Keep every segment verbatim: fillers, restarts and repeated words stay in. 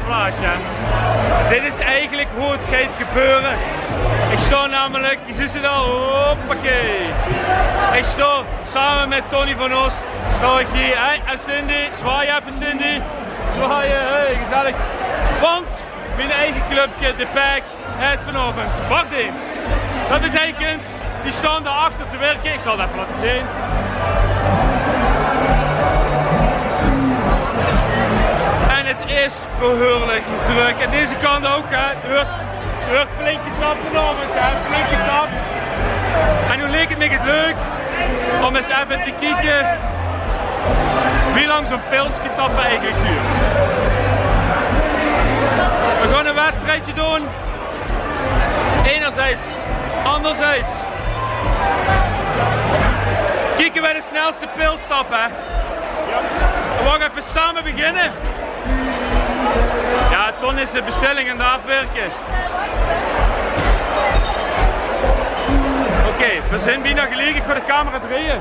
Plaatje. Dit is eigelik wie 't geit gebeure. Ich sjtaon namelik, geer zeet 't al, hoppakee. Ich sjtaon same mit Tony van Os, sjtaon ich hie, hè, en Cindy, zwaai effe Cindy, zwaai, hè, gezellig. Want mien eige clubke, de Pek, haet vanaovend bardeens. Det beteikent, die sjtaon dao achter te wirke. Ich zal 't effe laote zeen. En 't is behuurlik drök. En deze kant ouch, hè. D'r weurt, d'r weurt flink getap vanaovend, hè. Flink getap. En noe leek 't mich 't leuk óm ins effe te kieke wie lang zoe'n pilske tappe eigelik duurt. Veer gaon e wedstriedje doon. Enerzijds, anderzijds. Kieke wae de snelste pils tap, hè. Veer gaon effe same beginne. Jao, Ton is de bestelling aan 't aafwirke. Oké, veer zeen bienao geliek. Ich gaon de camera drejje.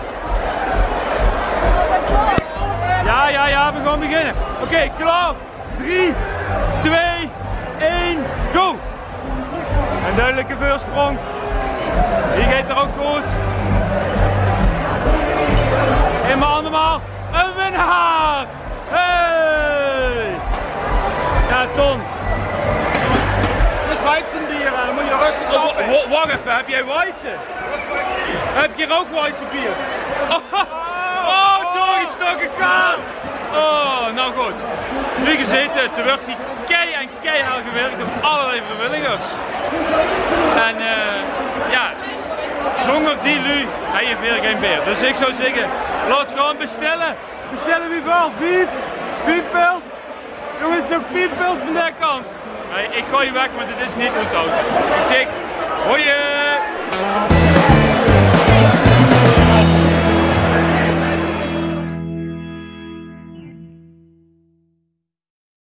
Jao, jao, jao, veer gaon beginne. Oké, klaor. Drie, twee, ein, go! Ein dudelike veursjprong. Hie geit 't ouch good. Ein man, ein man. Ein winnaar! Hey! Jao, Ton. Det is Weizenbier, hè. Dan mót se rustig tappe. Wach effe, höb geer Weizen? Höb geer ouch Weizenbier? Oh, doorgesjtaoke kaart! Oh, noe good. Wie gezag, 't weurt hie kei en keihel gewirk door allerlei vriewilligers. En, eh, jao, zónger die luuj höbs se hie gein beer. Dus ich zou zègke, laot gewoon bestelle. Bestelle wie väöl? Vief? Vief pils? Jónges, nog vief pils van dae kant. Hey, ich gooi weg, want dit is neet oet te haoje. Ich zègk, hoje!